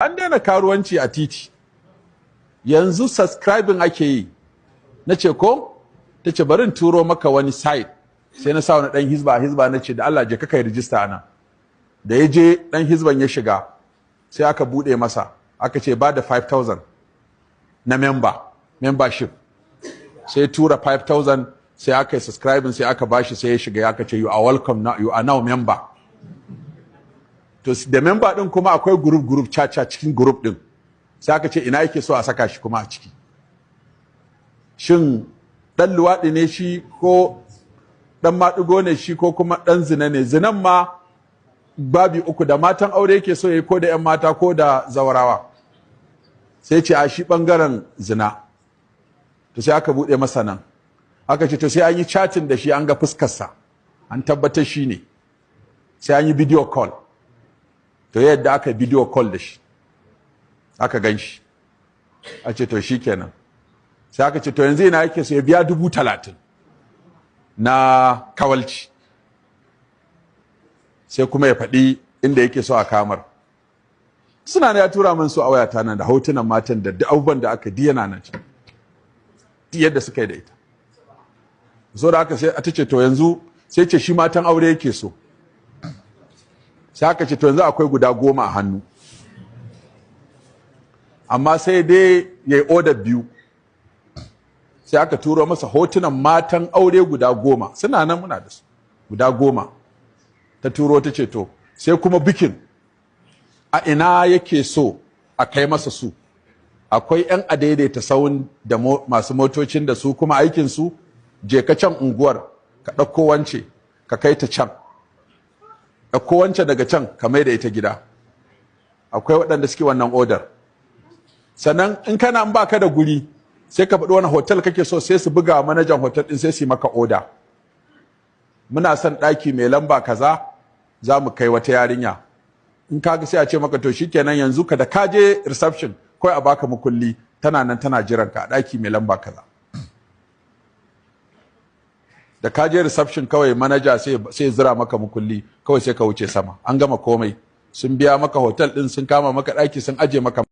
An daina karuwanci a titi. Yanzu subscribing ake yi. Na ce ko? Ta ce bari in turo maka wani site. Sai na sa wani ɗan hizba, na ce da Allah je ka kai rijista nan. Da ya je, ɗan hizban ya shiga, sai aka buɗe masa, aka ce ba da 5000 na membership. Sai tura 5000, sai aka yi subscribing, sai aka bashi, sai ya shiga, aka ce, "You are welcome now, you are now member." To da member din kuma akwai group group caca cikin group din. Sai aka ce ina yake so a saka shi kuma a ciki? Shin dan luwaɗi ne shi, ko dan maɗigo ne shi, ko kuma dan zina ne? Zinan ma babi uku: da matan aure yake so yayi, ko da 'yan mata, ko da zawarawa? Sai ce a shi bangaren zina. To sai aka buɗe masa nan, aka ce to sai an yi chatting da shi, an ga fuskarsa, an tabbatar shi ne, sai an yi video call. To yadda aka video call da shi, aka gan shi, a ce to shi kenan. Sai aka ce to yanzu ina yake so ya biya 30,000 na kawalci, sai kuma ya faɗi inda yake so a kamar. Suna ya tura min su a wayata nan, da hotunan matan da duk abubuwan da aka yana nan, duk yadda suka yi da ita. So da aka sai ta ce to yanzu, sai ce shi matan aure yake so. Sai aka ce to yanzu akwai guda 10 a hannu, amma sai dai ya yi odar biyu. Sai aka turo masa hotunan matan aure guda 10, suna nan muna da su guda 10. Ta turo, ta ce to sai kuma bikin a ina yake so a kai masa su. Akwai 'yan adaidaita sahun da masu motocin da su kuma aikinsu je ka can unguwar, ka ɗauko wance, ka kai ta can, ɗauko wance daga can, ka mai da ita gida. Akwai waɗanda suke wannan odar. Sannan in kana in baka da guri, sai ka faɗi wani hotel kake so, sai su buga manajan hotel ɗin, sai su yi maka oda: muna son ɗaki mai lamba kaza, za mu kai wata yarinya. In kaga sai a ce maka to shikenan, yanzu ka da ka je reception kawai a baka mukulli, tana nan tana jiran ka a ɗaki mai lamba kaza. Da ka je reception kawai, manaja sai zira maka mukulli kawai, sai ka wuce sama. An gama komai, sun biya maka hotel din, sun kama maka ɗaki, sun aje maka.